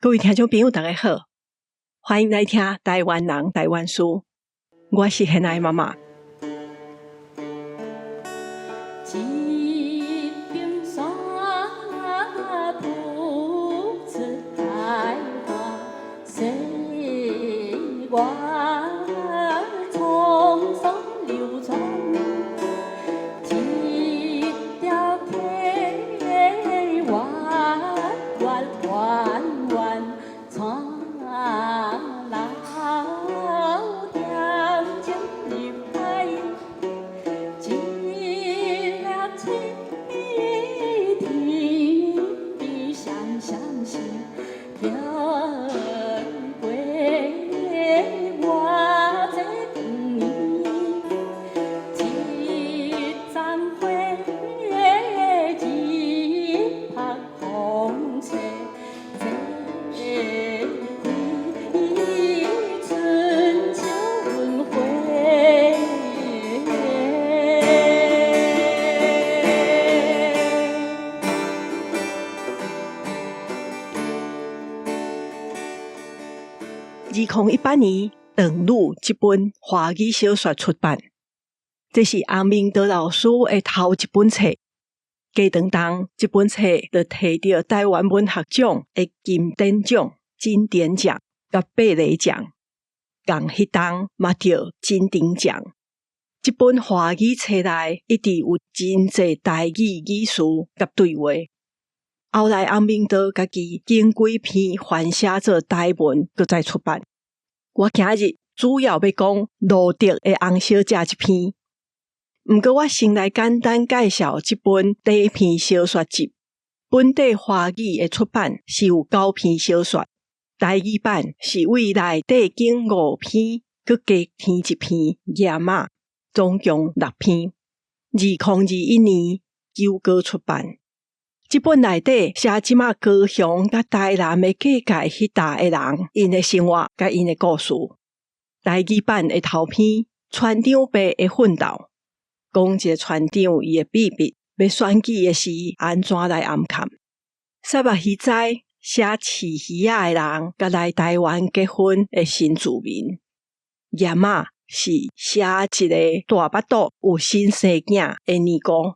各位聽眾朋友，大家好，歡迎來聽台灣人台灣事，我是現愛媽媽。一邊山噗出開花，歲月滄桑流轉，一條溪彎彎彎彎，帶老點情入海，一粒翠天邊閃閃閃，飄過偌濟光年，一盞花，一曝風吹，這開春秋輪迴。 2018年，長女這本華語小說出版，這是洪明德老師的頭一本冊。過當當，這本冊就提著台灣文學獎的金典獎、金典獎佮貝雷獎，仝彼冬嘛得金鼎獎。這本華語冊內一直有真濟台語語詞佮對話。後來洪明德家己經幾篇翻寫做台文，閣再出版。我今日主要欲講路德的洪小姐這篇，毋過我先來簡單介紹這本短篇小說集。本底華語的出版是有九篇小說，台語版是為內底揀五篇，閣加添一篇鹽仔，總共六篇。2021年九歌出版。這本內底寫這馬高雄佮台南的各界彼搭的人，𪜶的生活佮𪜶的故事。台語版的頭篇，村長伯的奮鬥，講一個村長伊的秘密，欲選舉的時按怎來暗崁。虱目魚仔寫飼魚仔的人，佮來台灣結婚的新住民。鹽仔是寫一個大腹肚有新生囝的尼姑。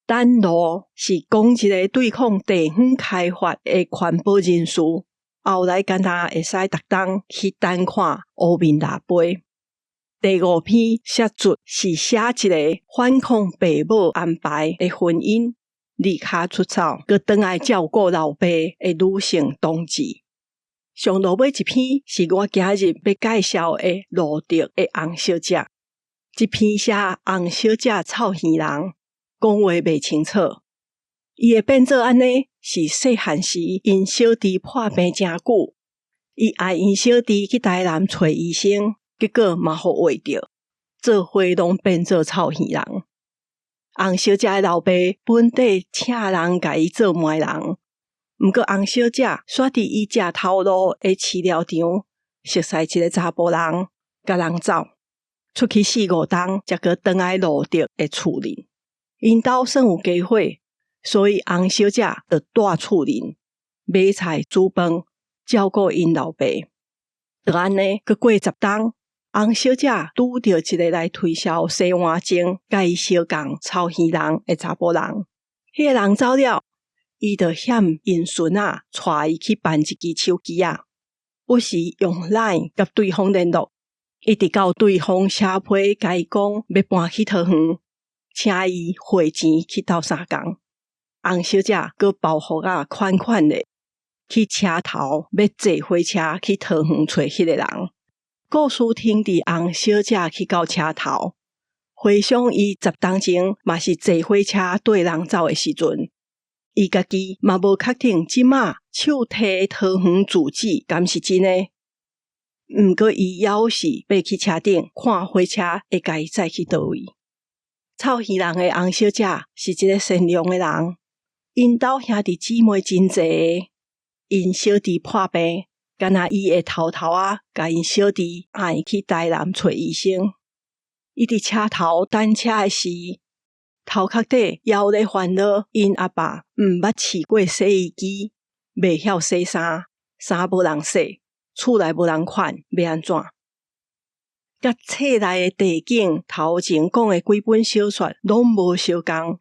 等路是講一個對抗地方開發的環保人士，後來敢若會使逐冬去等看烏面蜊杯。第五篇寫卒是寫一個反抗爸母安排的婚姻，離家出走，閣轉來照顧老爸的女性同志。上落尾一篇是我今日欲介紹的路德的洪小姐。這篇寫洪小姐臭耳人。講話袂清楚，伊會變做按呢，是細漢時𪜶小弟破病誠久，伊愛𪜶小弟去台南揣醫生，結果嘛予畫著，做伙攏變做臭耳人。洪小姐的老爸本底請人共伊做媒人，毋過洪小姐煞佇伊食頭路的飼料場，熟似一個查埔人，共人走出去四五冬，才閣轉來路德的厝裡。𪜶兜算有家伙，所以洪小姐就蹛厝裡買菜煮飯，照顧𪜶老爸。就按呢，閣過十冬，洪小姐拄著一個來推銷洗碗精，佮伊相仝臭耳人的查埔人。彼個人走了，伊就嫌𪜶孫仔帶伊去辦一支手機仔，不時用 LINE 佮對方聯絡，一直到對方寫批共伊講欲搬去桃園。請伊匯錢去鬥相共，洪小姐閣包袱仔款款的去車頭，欲坐火車去桃園揣彼個人。故事停佇洪小姐去到車頭，回想伊十冬前嘛是坐火車綴人走的時陣，伊家己嘛無確定這馬手提的桃園住址敢是真的。毋過伊猶是爬去車頂看火車會共伊載去佗位。臭耳人的洪小姐是一個善良的人，𪜶兜兄弟姊妹真濟，𪜶小弟破病，敢若伊會偷偷仔共𪜶小弟愛去台南揣醫生。伊佇車頭等車的時，頭殼底猶咧煩惱，𪜶阿爸毋捌試過洗衣機，袂曉洗衫，衫無人洗，厝內無人看，欲按怎？佮冊內的地景頭前講的幾本小說攏無相仝。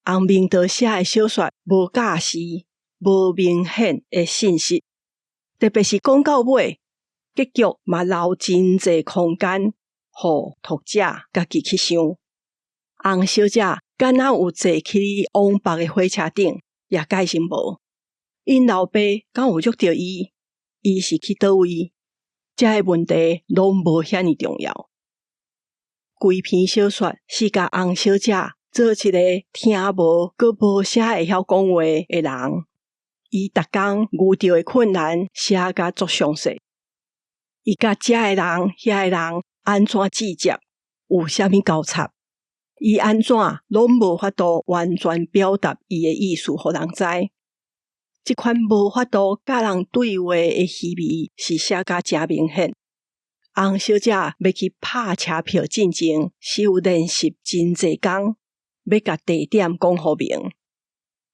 洪明德寫的小說無假時、無明顯的信息，特別是講到尾，結局嘛留真濟空間，予讀者家己去想。洪小姐敢若有坐去往北的火車頂，也解釋無。𪜶老爸敢有約著伊？伊是去佗位？這个問題攏無遐爾重要。規篇小說是共洪小姐做一个聽無閣無啥會曉講話的人，伊逐工遇著的困難寫甲足詳細。伊佮這个人、遐个人按怎接觸，有啥物交叉？伊按怎攏無法度完全表達伊的意思，予人知。這款無法度佮人對話的虛偽，是寫甲誠明顯。洪小姐欲去拍車票進前，是有練習真濟工，欲共地點講予明。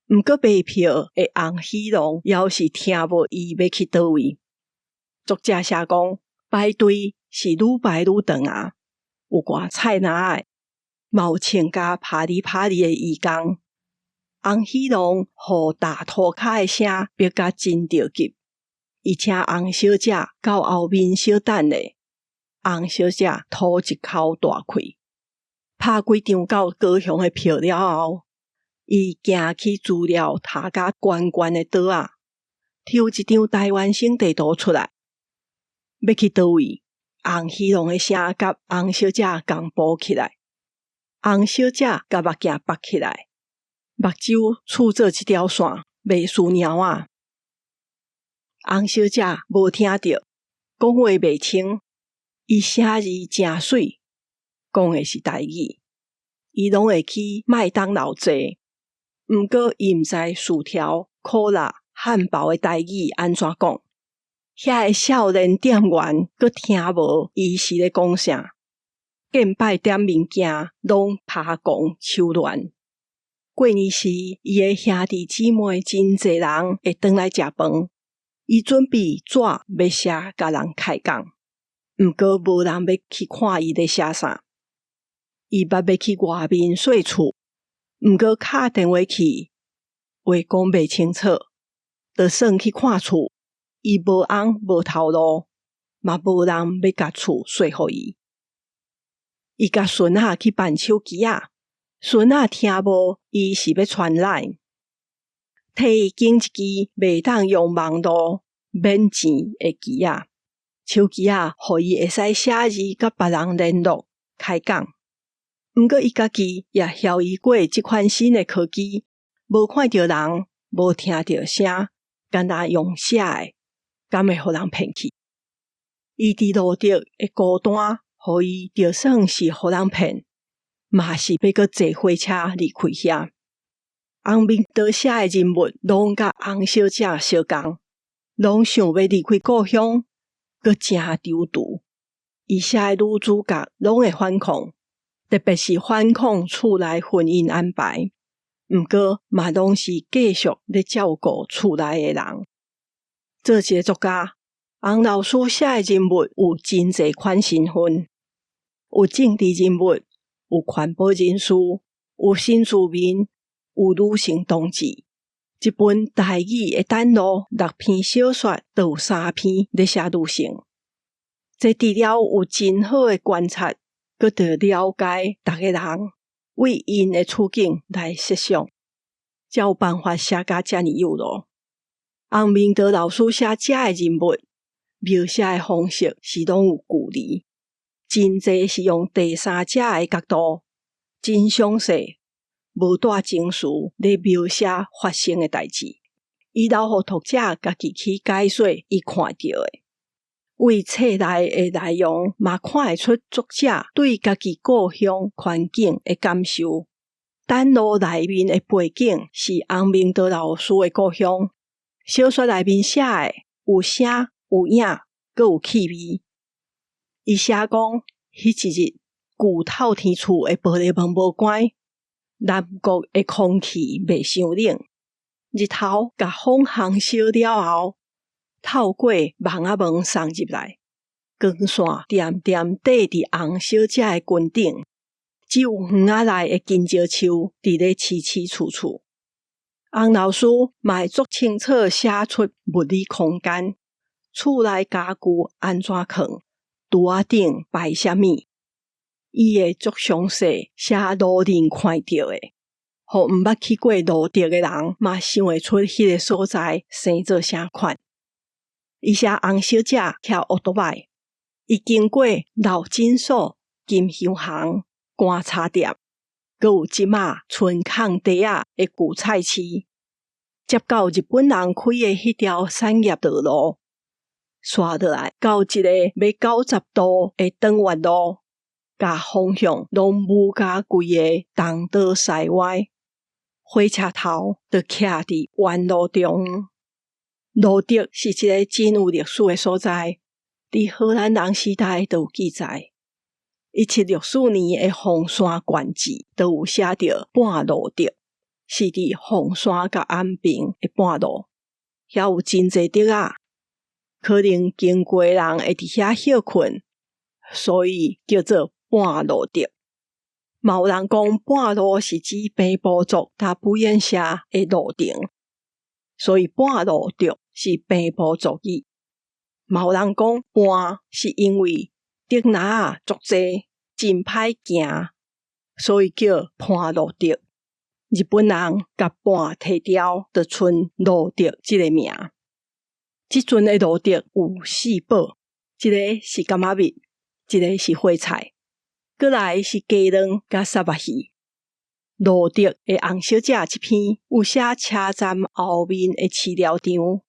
毋過賣票的洪喜龍猶是聽無伊欲去佗位。作者寫講，排隊是愈排愈長啊，有掛菜籃仔的，嘛有穿甲啪哩啪哩的義工。洪喜龍予踏塗跤的聲逼甲真著急，伊請洪小姐到後面小等咧。洪小姐吐一口大氣，拍幾張到高雄的票了後，伊行去資料疊甲懸懸的桌仔，抽一張臺灣省地圖出來，欲去佗位？洪喜龍的聲佮洪小姐仝步起來，洪小姐共目鏡拔起來。目睭覷做一條線，袂輸貓仔。洪小姐無聽著，講話袂清，伊寫字誠媠，講的是台語。伊攏會去麥當勞坐，毋過伊毋知薯條、可樂、漢堡的台語按怎講。遐个少年店員閣聽無伊是咧講啥，見擺點物件攏跤狂手亂。過年時，伊的兄弟姊妹真濟人會轉來食飯，伊準備紙欲寫共人開講，毋過無人欲去看伊咧寫啥。伊捌欲去外面稅厝，毋過敲電話去，話講袂清楚，就算去看厝，伊無翁無頭路，嘛無人欲共厝稅予伊。伊共孫仔去辦手機仔。孫仔聽無，伊是欲傳 LINE，替伊揀一支袂當用網路免錢的機仔，手機仔，予伊會使寫字佮別人聯絡開講。毋過伊家己也曉疑過這款新的科技，無看著人，無聽著聲，干焦用寫的，敢會予人騙去？伊佇路德的孤單，予伊就算是予人騙，嘛是欲閣坐火車離開遐。洪明德寫的人物攏佮洪小姐相仝，攏想欲離開故鄉，閣誠躊躇。伊寫的女主角攏會反抗，特別是反抗厝內婚姻安排。毋過嘛攏是繼續咧照顧厝內的人。做一個作家，洪老師寫的人物有真濟款身份，有政治人物，有環保人士，有新住民，有女性同志。這本台語的等路六篇小說，就有三篇咧寫女性。這除了有真好的觀察，閣著了解逐個人為𪜶的處境來設想，才有辦法寫甲遮爾有路。洪明德老師寫這个人物，描寫的方式是攏有距離，真濟是用第三者的角度，真詳細，無帶情緒咧描寫發生的代誌。伊留予讀者家己去解說伊看著的。為冊內的內容嘛看會出作者對家己故鄉環境的感受。等路內面的背景是洪明德老師的故鄉。小說內面寫的有聲有影，閣有氣味。伊寫講，彼一日舊透天厝的玻璃門無關，南國的空氣袂傷冷，日頭共風烘燒了後，透過網仔門送入來，光線恬恬綴佇紅小姐的裙頂，只有園仔內的金蕉樹佇咧浠浠澍澍。洪老師嘛會足清楚寫出物理空間，厝內家具按怎囥，櫥仔頂擺啥物，伊會足詳細寫路人看著的，予毋捌去過蘆竹的人嘛想會出彼个所在生做啥款。伊寫洪小姐騎烏多擺，伊經過老診所、金香行、乾茶店，閣有這馬村崁地仔的舊菜市，接到日本人開的彼條產業道路，紲落來到一个欲90度的轉彎路，共方向攏無共規个東倒西歪，火車頭就徛佇彎路中央。蘆竹是一个真有歷史的所在，佇荷蘭人時代就有記載。1764年的鳳山縣志就有寫著半路竹，是佇鳳山佮安平的半路，遐有真濟竹仔，可能經過的人會佇遐歇睏，所以叫做半路竹。嘛有人講半路是指平埔族佮布燕社的路程，所以半路竹是平埔族語。嘛有人講半是因為竹籃仔足濟，真歹行，所以叫伴路竹。日本人共半提掉，就賰蘆竹這个名。這陣的蘆竹有四寶，一个是柑仔蜜，一个是花菜，閣來是雞卵佮虱目魚。蘆竹的洪小姐這篇有寫車站後面的飼料場，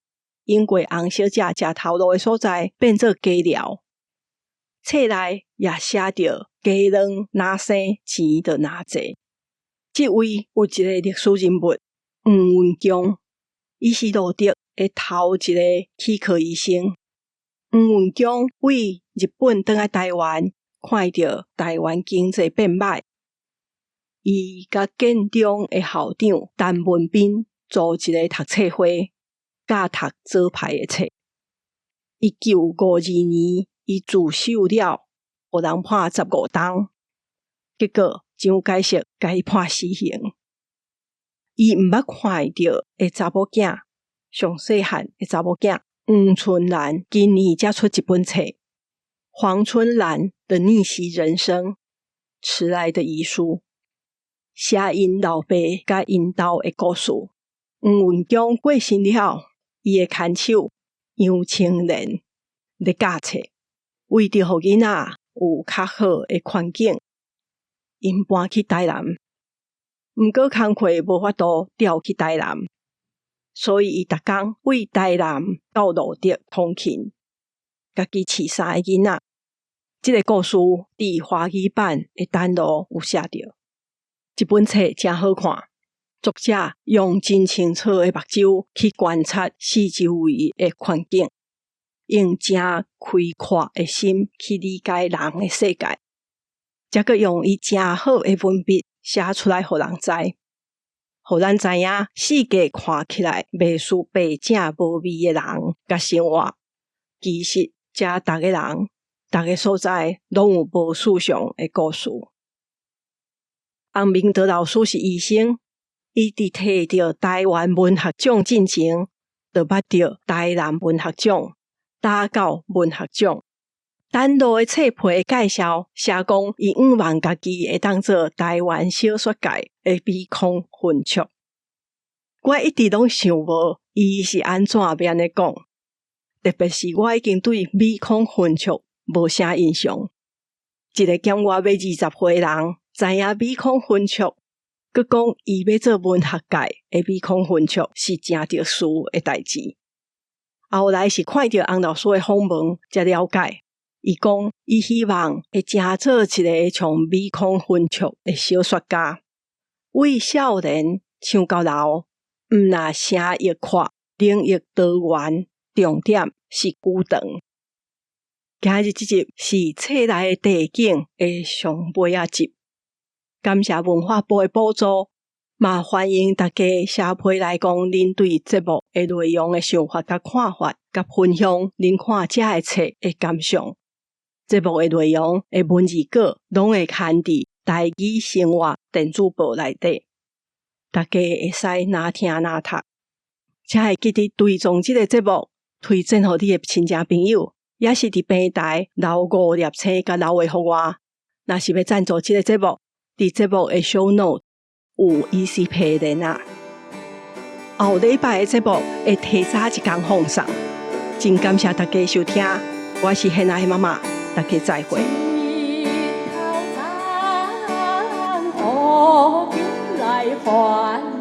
經過洪小姐食頭路的所在變做雞寮。冊內也寫著雞卵若生錢就若濟。這位有一个歷史人物黃文強，伊是蘆竹的頭一个齒科醫生。黃文強對日本轉來台灣，看著台灣經濟變歹，伊佮建中的校長陳文彬組一个讀冊會，教讀左派的冊。1952年，伊自首了，予人判15冬，結果蔣介石共伊判死刑。伊毋捌看著的查某囝，上細漢的查某囝黃春蘭，今年才出一本冊《黃春蘭的逆襲人生：遲來的遺書》，寫𪜶老爸佮𪜶兜的故事。黃文強過身了，伊的牽手楊青蓮咧教冊，為著予囡仔有較好的環境，𪜶搬去台南。毋過工課無法度調去台南，所以伊逐工對台南到蘆竹通勤，家己飼三个囡仔。這个故事佇華語版的單路有寫著。這本冊誠好看，作者用真清楚的目睭去觀察四周圍的環境，用誠開闊的心去理解人的世界，才閣用伊誠好的文筆寫出來，予人知，予咱知影世界看起來袂輸白正無味的人佮生活，其實遮逐个人、逐个所在攏有無相仝的故事。洪明德老師是醫生，伊佇提著台灣文學獎進前，就捌著台南文學獎、打狗文學獎。單路的冊皮介紹寫講，伊向望家己會當做台灣小說界的米糠雲雀。我一直攏想無伊是按怎欲按呢講，特別是我已經對米糠雲雀無啥印象。一个減我欲20歲人知影米糠雲雀，閣講伊欲做文學界的米糠雲雀是誠特殊的代誌。後來是看著洪老師的訪問，才了解。伊講，伊希望會成做一个像米糠雲雀的小說家，對少年唱到老，毋若聲域闊，領域多元，重點是久長。今日這集是冊內的地景的上尾仔集，感謝文化部的補助，嘛歡迎大家寫批來講恁對節目的內容的想法佮看法，佮分享恁看這个冊的感想。節目的內容的文字稿攏會刊佇台語生活電子報內底，大家會使若聽若讀。請會記得追蹤這个節目，推薦予你的親戚朋友，也是佇平台留五粒星佮留話予我。若是欲贊助這个節目，佇節目的 show note 有 ECPay 連結。後禮拜的節目會提早一工放送，真感謝大家收聽，我是現愛媽媽，大家再會。一頭鬃，烏金來還。